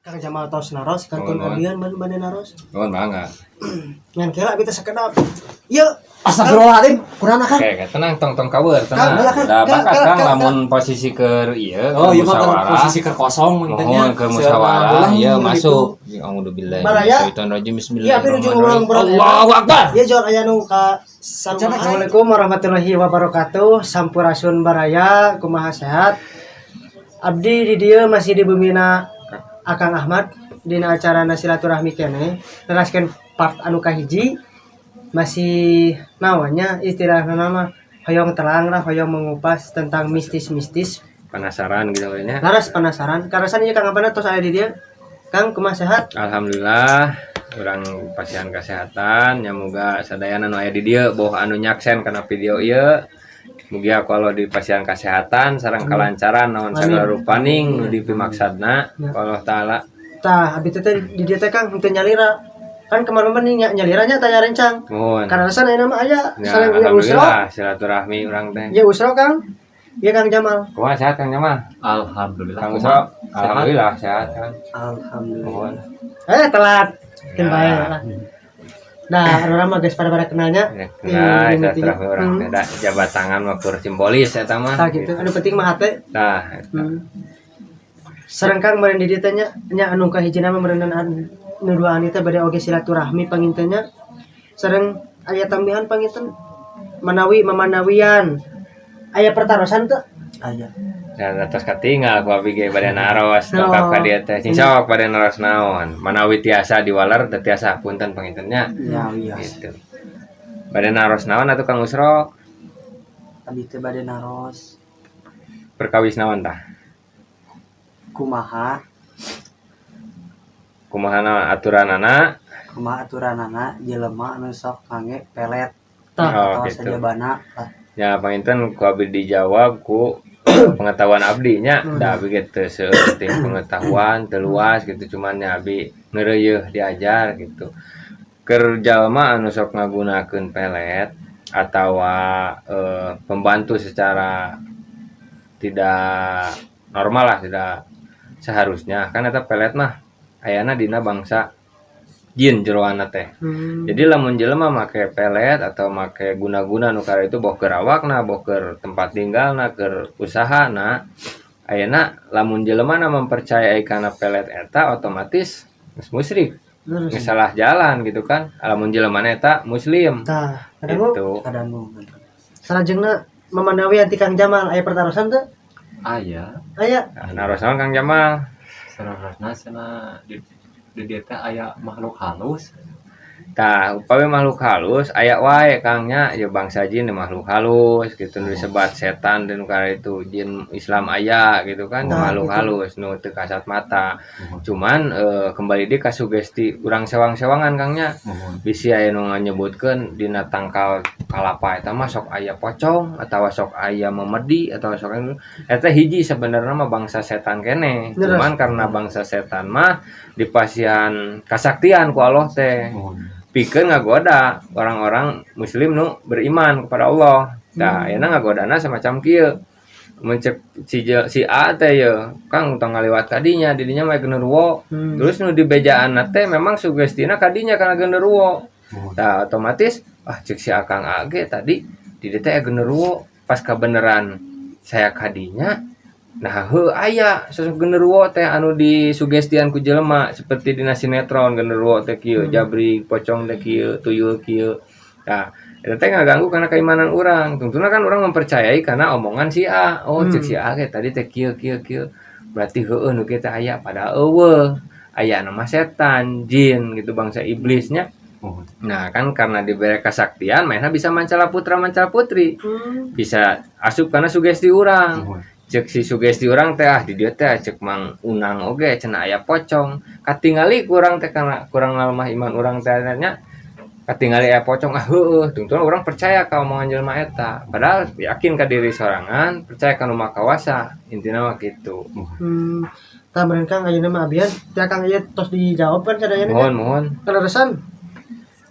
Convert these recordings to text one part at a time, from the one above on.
Kang Jamal tos naros kantun. Mohon, mohon. Abian bade bade naros. Mohon mangga. Ngan kela abi teh sakedap. Ieu. Astagfirullahaladzim, kurang, Kang. Oke, tenang, tong tong kaweur, tenang. Kang, kang, Da kang, bakat kang, Kang kang, lamun posisi ke ieu Oh, ke iya mah keur musyawarah. Posisi keur kosong mungkin. Mohon ke musyawarah, iya masuk. Alhamdulillah. Baraya. Syaitonirrajim. Iya, abi nuju ngomong. Bismillahirrahmanirrahim. Allahu Akbar. Iya, jor aya nu ka Assalamualaikum warahmatullahi wabarakatuh. Sampurasun baraya, kumaha, sehat? Abdi di dieu masih di bumina Akang Ahmad dina acara silaturahmi keneh. Neraskeun part anu kahiji, masih naonnya istilahna nama hoyong terang lah, hoyong mengupas tentang mistis-mistis. Penasaran gitu nya. Laras penasaran. Karasan ieu Kang Abana tos aya di dieu. Kang, kumaha, sehat? Alhamdulillah, urang pasihan kesehatan ya. Muga sadayana nu aya di dieu, boh anu nyaksen kana video ieu, mugia kalau di pasihan kesehatan sareng kelancaran naon Amin. Sagala rupaning nu dipimaksadna ku Allah Taala. Tah, abi teh di dieu teh, Kang, henteu nyalira. Kan kemarin mah nyalira nya tanya rencang. Mohon. Karena ayeuna mah aya Ya, sareng ieu Usro. alhamdulillah silaturahmi urang teh. Ya Usro, Kang. Iya, Kang Jamal. Kumaha, sehat, Kang Jamal? Alhamdulillah. Kang Usro, alhamdulillah sehat kan. Alhamdulillah. Mohon. Eh, telat. Keun Ya. bae lah. Nah, urang mah geus pada-pada kenalnya. Ya, nah, Di- silaturahmi urang teh da jabat tangan mah kur simbolis eta mah. Tah gitu. Anu penting mah hate. Tah, eta. Sareng Kang meureun di dieu teh nya nya anu kahijina mah meureun anu duaan teh bade oge silaturahmi panginten nya. Sareng aya tambihan panginten manawi mamanawian. Aya pertarosan teu? Aya. Dan atas katinggal ku abi ge bade naros Oh. dongkap ka dieu teh. Cing sok bade naros naon? Manawi tiasa diwaler teu tiasa punten panginten nya. Ya, iya. Gitu. Bade naros naon atuh, Kang Usro? Abi teh bade naros. Perkawis naon tah? Kumaha Kumaha naon aturanana? Kumaha aturanana jelema anu sok ngangge pelet Tah. Oh, atau gitu. sajabana lah. Ya, panginten ku abdi dijawab ku pengetahuan abdi nya. Da abi ge teu seueuh pengetahuan, teu luas gitu, cuman nya abi ngeureuyeun diajar gitu. Keur jalma anu sok ngagunakeun pelet atawa pembantu secara tidak normal lah, tidak seharusnya kan, eta pelet mah ayana dina bangsa jin jeroanna teh. Jadi lamun jelema make pelet atau make guna-guna nu itu, boh keur awakna, boh keur tempat tinggalna, keur usahana, ayeuna lamun jelema na mempercayai kana pelet eta, otomatis geus musyrik, Terus. Geus salah jalan gitu kan. Lamun jelema eta muslim. Tah, kadang Gitu. Kadang salajengna mamanawi anti Kang Jamal aya pertarosan teu? Aya. Aya. Nah, naros naon, Kang Jamal? Sararasna cenah di dieu teh aya makhluk halus. Tah, upami makhluk halus aya wae, Kang, nya, ya bangsa jin makhluk halus gitu nu disebat setan dan nu itu jin Islam aya gitu kan. Nah, makhluk gitu. Halus nu teu kasat mata. Cuman kembali deui ka sugesti urang sewang-sewangan, Kang, nya. Muhun. Bisi aya nu nganyebutkeun dina tangkal kalapa eta mah sok aya pocong atau sok aya memedi atau sok aya, eta hiji sebenarnya mah bangsa setan keneh. Terus. Cuman karena bangsa setan mah dipasihan kasaktian ku Allah teh pikeun ngagoda orang-orang muslim nu beriman kepada Allah. Nah, ayeuna ngagodana semacam kieu. Mun cek si A teh ye, Kang, tong ngaliwat kadinya, di dinya mah genderuwo. Terus nu dibejaan teh memang sugestina kadinya karena genderuwo. Nah, otomatis ah cek si Akang A ge tadi di dieu teh aya genderuwo, pas kabeneran saya kadinya, nah heuh aya sosok genderuwo teh anu disugestian ku jelema seperti dina sinetron genderuwo teh kieu, jabrik, pocong teh kieu, tuyul kieu. Nah, eta teh ngaganggu karena keimanan urang. Tungtuna kan urang mempercayai karena omongan si A. Oh, cek si A ge tadi teh kieu kieu kieu. Berarti heueuh nu kieu teh aya, padahal euweuh. Aya nama setan, jin gitu, bangsa iblisnya. Nah, kan karena diberi kesaktian, mainnya bisa mancala putra mancala putri. Bisa asup karena sugesti urang. Cek si sugesti urang teh ah di dieu teh cek Mang Unang oge cenah aya pocong. Katingali kurang teh karena kurang lemah iman urang teh nya, katingali aya pocong, ah heueuh, tungtuna urang percaya ka omongan jelema eta. Padahal yakin ka diri sorangan, percaya ka nu Maha Kawasa, intina mah kitu. Tah, meureun Kang ayeuna mah abian, teh Kang ieu tos dijawab kan sadayana. Mohon, mohon. Kaleresan.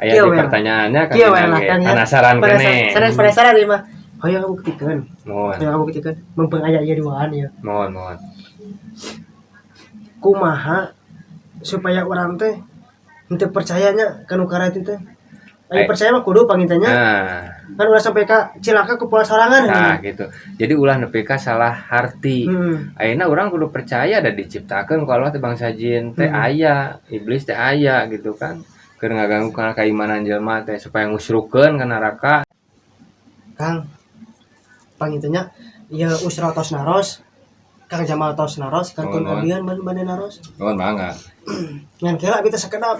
Aya Kieu di we lah. pertanyaannya kan Kieu we lah, ge Kang, ya. penasaran keneh. Sanes penasaran ieu mah. Hoyong ngabuktikeun. Mohon, Hoyong ngabuktikeun mumpung aya ieu duaan ieu. Mohon, mohon. Kumaha Supaya urang teh henteu percayanya ka nu kararitu teh. Ayo Eh. percaya mah kudu panginten nya. Nah, Kan ulah sampai ka cilaka ku pola sorangan. nah gitu. Jadi ulah nepi ka salah harti. Ayeuna urang kudu percaya da diciptakeun ku Allah teh bangsa jin teh aya, iblis teh aya gitu kan. Keur ngaganggu kana keimanan jelema teh supaya ngusrukeun ka neraka. Kang, panginten nya ieu Usra tos naros, Kang Jamal tos naros, kantun Nuhun. abian bade naros. Nuhun, mangga. Ngan kela abi teh sakedap.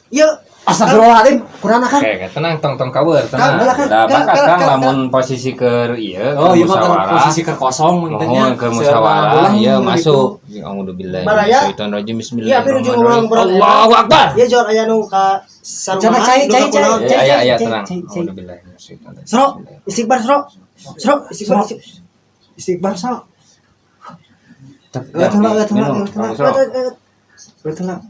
Ieu Astagfirullahaladzim, kurang Kang. Oke, tenang, tong tong kaweur, tenang. Kang, kang, Da kang, bakat kang, Kang kang, lamun posisi keur ieu Oh, keur iya mah kan musyawarah. posisi keur kosong Mohon nya. ke musyawarah, iya masuk. Alhamdulillah. Baraya. Rajim. Iya, abi nuju ngobrol-ngobrol. Allahu Akbar. Ieu jor aya nu ka sarumahan. Cenah, cai, nu cai, ka kunaon. cai. Ya, ya, ya, cai, tenang. cai, cai. Alhamdulillah. Sro, istighfar Sro. Sro, istighfar. Istighfar Sro. Eh, tenang, eh, tenang, Minum, eh, tenang. Kang Sro. Eh, tenang.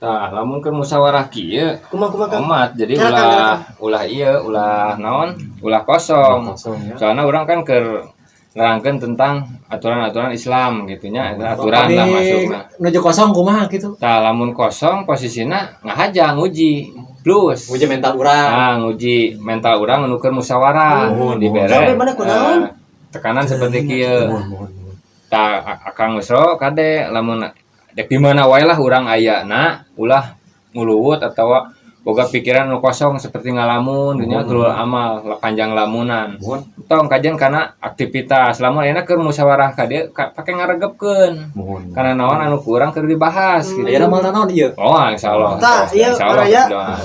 Tah, lamun keur musyawarah kieu Kumaha kumaha Kang? omat, jadi Kang, Kang, ulah ulah ieu, ulah naon? Ulah kosong. Kosong ya. Soalnya urang kan keur nerangkeun tentang aturan-aturan Islam gitu nya, eta aturan lah masukna. Nuju kosong kumaha gitu. Tah, lamun kosong posisina ngahaja nguji plus. Nguji mental urang. Nah, nguji mental urang nu keur musyawarah Nuhun, dibere. Sampai mana kunaon? Eh, tekanan seperti kieu. Nuhun, nuhun, nuhun. Tah, Akang Usro kade lamun dek di mana wae lah urang ayana ulah nguluwut atau boga pikiran nu kosong seperti ngalamun dunia tulul amal panjang lamunan. Nuhun. Tong kajian karena aktivitas lamun ayeuna keur musyawarah ka dieu pake ngaregepkeun Nuhun. karena naon anu kurang keur dibahas gitu. Ayeuna mal naon ieu? Oh, insyaallah. Tah, iya, Insyaallah, baraya. doa.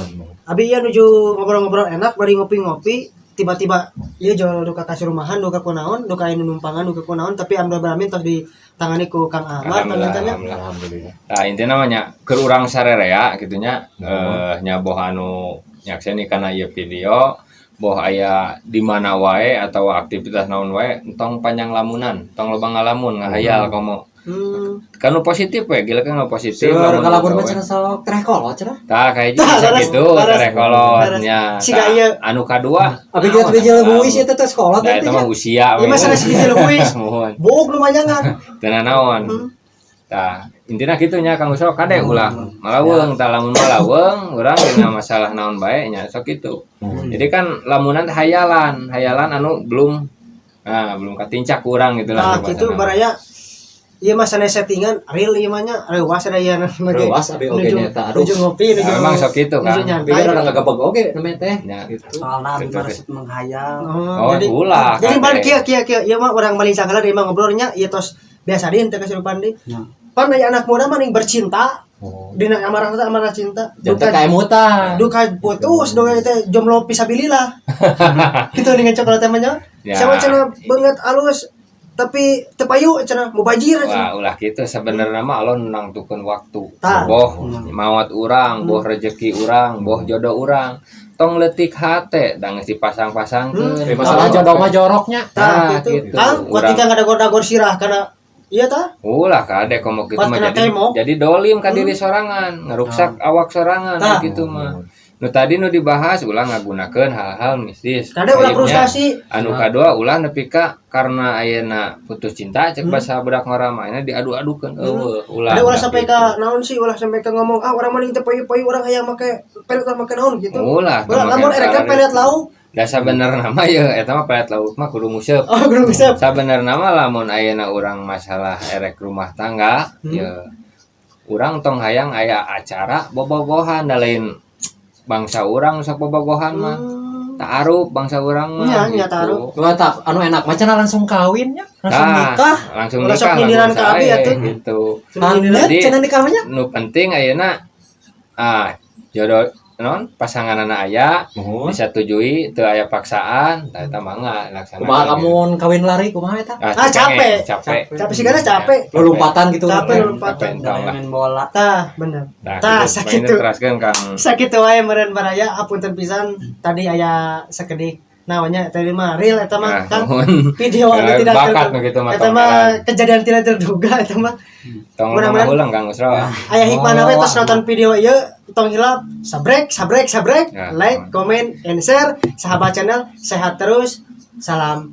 Abi ieu nuju ngobrol-ngobrol enak bari ngopi-ngopi tiba-tiba ieu jual duka kasih rumahan duka kunaon duka anu numpangan duka kunaon, tapi alhamdulillah beramin tos ditangani ku Kang Ahmad Alhamdulillah, ternyata nya. Alhamdulillah. Alhamdulillah. Nah, intinya namanya keur urang sarerea gitu nya, eh nya boh anu nyakseni kana ieu video, boh aya di mana wae atau aktivitas naon wae, entong panjang lamunan, tong loba ngalamun ngahayal komo. Kan nu positif we, gila kan nu positif. Seur lamun kalabur mah gawe. Cenah sok tereh kolot cenah. Tah, kayak Tah, bisa leres, gitu, leres, tereh kolot leres. nya. Siga Tah, ieu. anu kadua. Abi geus biji leuwis eta teh sekolah Nah, teh. itu mah usia. Ieu mah sanes biji leuwis. Mohon. Buuk nu manjangan. Teu naon. Tah, intina kitu nya Kang Usro, kade ulah malaweng. Tah, lamun malaweng urang dina masalah naon bae nya sok kitu. Jadi kan lamunan teh hayalan, hayalan anu belum, nah, belum katincak kurang gitu lah. Nah, gitu baraya. Ieu mah sanes settingan, real ieu mah nya, reuwas ada ieu mah ge. Reuwas abi oge Nuju- nyata, aduh. Nuju ngopi, nuju Ya, memang sok kitu nuju kan. nyantai. Biar orang ngagebeg oge namanya teh. Ya. Gitu. Soalnya abi Gitu, mah teh. resep menghayal. Oh, Oh, jadi ulah, jadi kade. ban kieu kieu kieu ieu mah urang maling sagala ieu mah ngobrolnya ieu tos biasa deui teh kasurupan deui. Ya. Pan aya anak muda mah ning bercinta Oh. dina amarah teh amarah cinta. Jangan teh kaemutan. Duka putus duka teh jomblo pisabilillah. Gitu dengan coklat teh mah nya. Ya. Sama cenah beungeut alus tapi teu payu cenah mubajir cenah. Wah, ulah kitu. Sebenarnya mah Allah nangtukeun waktu. Tah. Boh maot urang, boh rezeki urang, boh jodoh urang. Tong leutik hate da geus dipasang-pasangkeun. Eh, masalah jodoh mah joroknya. Tah Nah, gitu. gitu. Kang, kuat Urang. tinggal ngadagor-dagor sirah kana iya tah. Ulah kade komo kitu Pas mah kena jadi tembok. jadi dolim ka diri sorangan, ngeruksak awak sorangan Tah. gitu mah. Nu tadi nu dibahas ulah ngagunakeun hal-hal mistis. Kade ulah Akhirnya, frustasi. anu kadua ulah nepi ka karena ayeuna putus cinta cek bahasa budak ngora mah ayeuna diadu-adukeun eueuh ulah. Ada ulah sampai gitu. ka naon sih, ulah sampai ka ngomong ah urang mah teu payu-payu, urang hayang make pelet lah make naon gitu. Ulah, Ulah lamun make erek pelet. pelet lauk. Da sabenerna mah ye eta mah pelet lauk mah kudu nguseup. Oh, kudu nguseup. Sabenerna mah lamun ayeuna urang masalah erek rumah tangga ye urang tong hayang aya acara bobogohan, da lain bangsa urang sok bobogohan mah. Ta'aruf bangsa urang mah Nya, nya, gitu. ta'aruf. Gua tak anu enak mah cenah langsung kawin nya, langsung Tah, nikah. langsung Ulah sok nikah nyindiran langsung ka abi sae, atuh. gitu. Haneut Jadi- cenah nikah mah nya. Nu penting ayeuna ah jodoh non pasangan anak aya Nuhun. disetujui, teu aya paksaan, tah eta mangga laksanakeun. Kumaha kamun kawin lari kumaha eta? Ah, capek. Capek. Capek sih karena capek. Lompatan gitu. Capek Capek lompatan. entong lah. Main bola. Tah, bener. Nah, Tah, gitu. sakitu. Mainin teraskeun Kang. Sakitu wae meureun baraya, apunten pisan tadi aya sakedik namanya tadi mah real eta mah Nah, Kang, nuhun. video anu Ya, tidak bakat nu kitu mah eta tong mah heran. kejadian tidak terduga eta mah. Tong Mudah-mudahan- ulang Kang Usro. Aya hikmahna we tos nonton video ieu tong hilap sabrek sabrek sabrek Ya. like, comment, and share. Sahabat channel sehat terus. Salam.